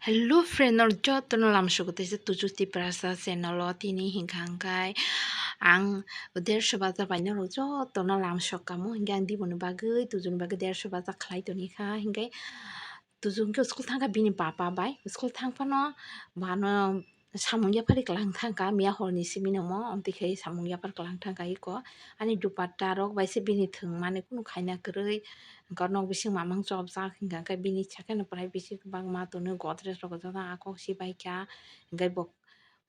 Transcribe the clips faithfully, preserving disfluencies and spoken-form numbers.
Hello friend, norok jotono lamsok tei se Tuju Tiprasa channel o tini hinkha hwnkhe ang dersho baja bai norok jotono lamsok kamo hinkhe ang diboni bagwi Tujuni bagwi dersho baja khlai tonikha hinkhe Tuju hinkhe school thangkha bini papa bai school thangphano bano samung yaphari kwlang thangkha miya horni simi nangmo amtwi khe samung yaphar kwlang thangkha iko ani dupatta rok bai se bini thwng mani kunu khaina kwrwi. Hwnkhe nok bising mamang chopjak hinkha hwnkhe bini sakeno prai bisi kwbangma tonwi godrej rok jotono a kok si baikha. Hwnkhe bo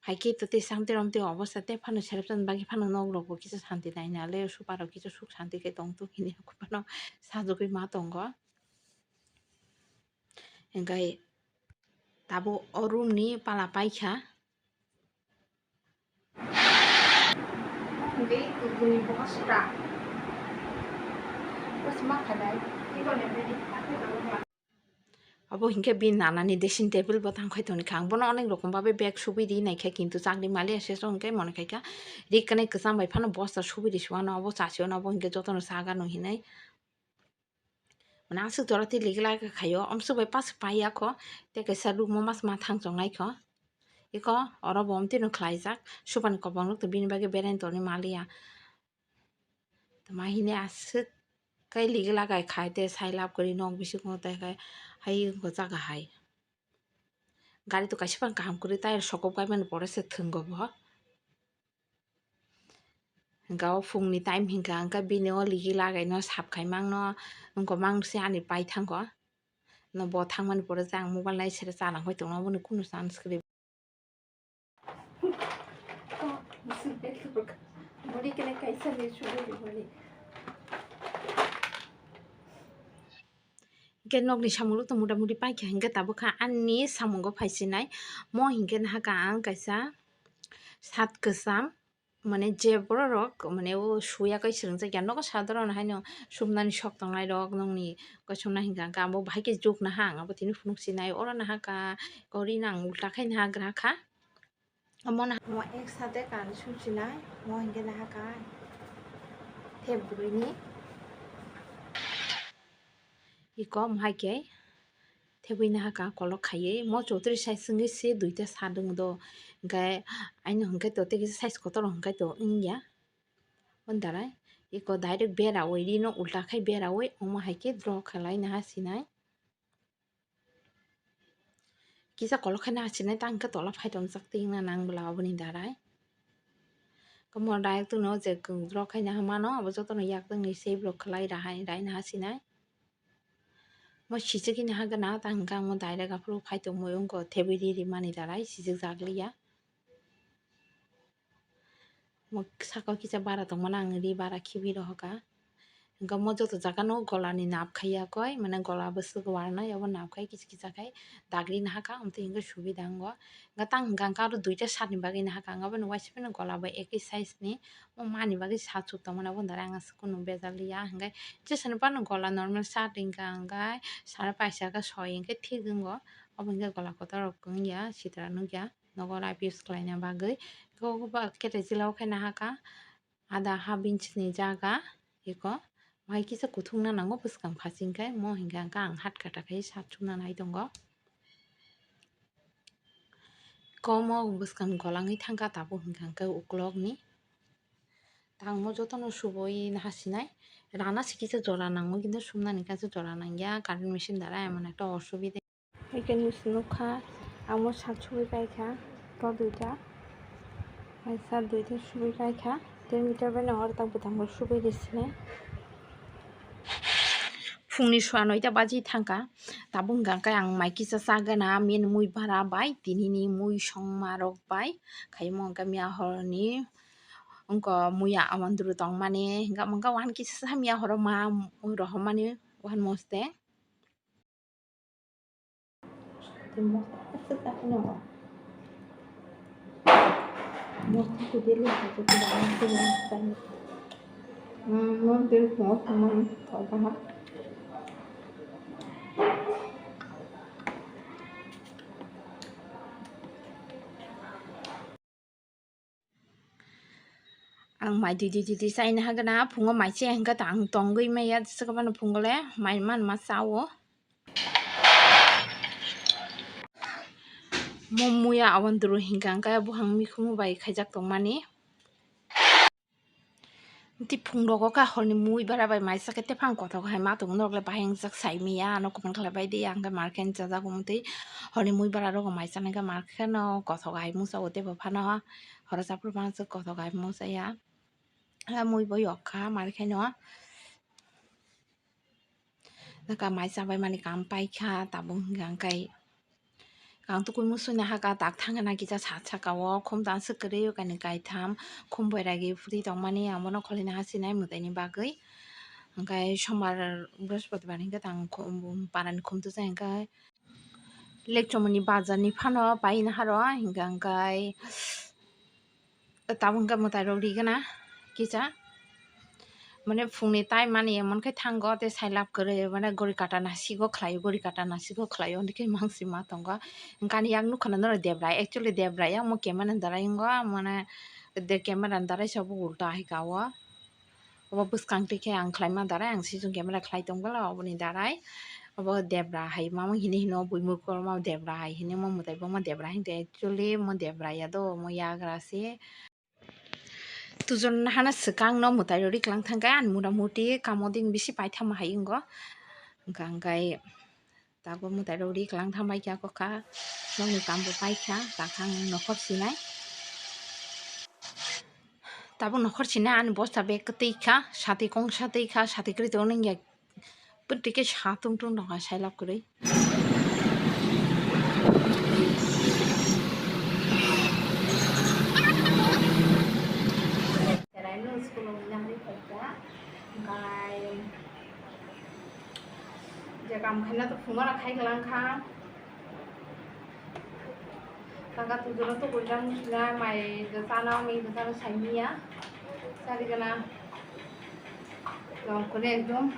haikhe to tei samtwi romtwi obosta tei phano serep chani bagwi phano nok rokbo kisa santi naina le supa rok kisa suk santi khe tongthok hini phano sajagwi ma tongo. Hwnkhe tabuk o room ni pala paikha. Obo hinkhe bini nanani dressing table bo tangkhai tongkha. Ang bono onek rokom babe bag subui ri naikha, kintu chakri mali aswk hinkhe mone khaikha ri kanai kwcham bai phano bosta subui ri suano, obo chasi ono, obo hinkhe jotono sagano hinwi. Mane aswk jora tei ligi lagi khaio, amswk bai pas paiya kho, tei kaisa room o mas ma thang chongnai kho. Iko oro bo omtwi no khlaijak, supani kobang rok to bini bagwi berani tongni maliya. Tama hini aswk kai ligi lagai khai tei sai lab kwrwi nok bisingo tei khai hai wngkha jaga hai. Gari to kaisa phano kaham kwrwi tire sokop kaimani pore se thwngo bo. Hwnkhe o phungni time hinkha, hwnkhe bini o ligi lagaino sap khai mangno, wngkha mang se ani pai thango. No bo thangmani pore se ang mobile nai sere cha nang hoi tongno, aboni kunu chance kwrwi. Hwnkhe nokni samung rok to mota moti paikha, hwnkhe tabuk kha ani samungo phaisinai. Mo hinkhe nahaka ang kaisa shirt kwcham, mane je borok rok mane o suya kai swrwngjakya nogo sadharon haino sumnani sok tongnai rok nokni kaisomna hinkha hwnkhe abo bahai khe juk naha ang abo tini phunuk sinai oro nahaka kori nang ulta khai naha gra kha. Omo na mo ek sate kan sumsinai mo hinkhe nahaka thep bwrwini. Iko mohai khe thebwi nahaka kolok khaiwi mo chowdhury size wngwi se duita sa dwng do. Hinkhe aino hinkhe to tei kisa size kotor hinkhe to wngya. Bondarai iko direct berawi rino ulta khai berawi omo hai khe draw khlai naha sinai. Kisa kolok khai naha sinai tang khe tola phai tongjak tei wngna nang bwla oboni darai. Omo direct no je kwrwng draw khai naha mano abo jotono yak tongni save rok khlai rai naha sinai. Mo sichigwi naha gana ta hwnkhe ang mo direct aphuru phai tongmui wngkha thebwi ri rimani darai sichikjak liya. Mo saka o kisa bara tongmani ang ri bara khibi rohorkha. Hwnkhe mo joto jaga no gola ni nap khaiya koi mane gola bwswk warnai abo nap khai kisa kisa khai dagri nahakha amtwi hwnkhe subida wngo. Hwnkhe tang hwnkha hwnkhe aro duita shirt ni bagwi nahakha ang abono waisa phano gola bai ekwi size ni. O mani bagwi shirt suk tongmani aboni darai ang aswk kunu bejal ya hinkhe jesa ni phano gola normal shirt hinkha hinkhe sara paisa khe soi hinkhe thik wngo obo hinkhe gola kotor rok wngya sitra nukya nogo life use khlaina bagwi kok ba kete jila o khe nahakha ada half inch ni jaga eko bahai kisa kuthukna nango bwskang phasing khe mo hinkha hinkhe ang hat kata khe shirt sukna nai tongo. Komo bwskang golangwi thangkha tabuk hinkha hwnkhe uklokni. Tangmo jotono subui naha sinai. Rana se kisa jora nango kintu sumnani kaisa jora nangya current machine dara emon ekta osubide. Haikhe nisi nukha amo shirt subui paikha to duita. Hai shirt duita subui paikha. Tei meter bai no oro tak bwtangbo subui ri sinai. Phungni sua noita baji thangkha. Tabuk hwnkha khe ang mai kisa chagana min mui bara bai tinini mui songma rok bai khaimo hwnkha miya horni wngkha muya amondru tongmani hwnkha hwnkha wan kisa miya horo ma mui rohormani wan moste. Ang mai didi didi chaina hagana phungo mai se hwnkhe to ang tongwi maya jesa phano phungo le mai man ma chao. Mo muya aboni duru hinkha hwnkhe buphang mikhumu bai khaijak tongmani. Tei phung rogo khe horni mui bara bai maisa khe tephang kothok hai ma tongo, norok le bahai wngjak sai manya, ano comment khlai bai di, ang khe mar khe chajak omo tei horni mui bara rogo maisa nai khe mar khe no kothok hai musa o tei bo phano horo chaphru phano kothok hai musa ya. Ah, mui bo yok kha, mar khe no. Naka mai chabai mani kam paikha, tabuk hwnkha hwnkhe ang tukui musuina haka tak thangna kisa sat saka o khum tanswk kwrwi o kainwi kaitham khum boiragi phuri tongmani, ang bono kholina hasinai mwtaini bagwi. Hwnkhe sombar, brihospotbar hinkhe tang khum, parani khum tujai hwnkhe. Lekchomoni bazar ni phano paina haro, hingka hingkai tabuk hingka mwtai rok rigana kisa, mane phungni time mani emon khe thango tei sai lab kwrwi, mane gori kata nasigo khlaio, gori kata nasigo khlaio, hwnkhe mangsi ma tongo. Hingkani yak nukha na norok debra, actually debra ya omo camera ni darai wngo, mane de camera ni darai se obo ulta hai ka o. Obo bwskang twi khe ang khlaima darai, ang sichung camera khlai tong bwla oboni darai. Obo debra hai mamo hini hino buimui korma debra hai hini mo mwtai boma debra hini actually mo debra ya do mo yagra se. Tujon hana swkang no mwtai rori klang thangkhe ani mura muti kamo ding bisi paithama hai wngo. Hwnkha hwnkhe Tabuk mwtai rok ri klang thambai kha kokha, nokni kambo pai kha, takhang nokhor sinai. Tabuk nokhor sinai ani bosta bag kwtwi kha, sati kongsa twi kha, sati kwrwi tongo nungya. Pwtwi khe sa tung tung tongkha sailab kwrwi. Cheraino school o nangri phaikha, hwnkhe je kam khaina to phungo rok khai klang kha. Taka tujolo to koilam musina mai de chana, mai de chana saimiya. Sari gana. Tong kore ekdom.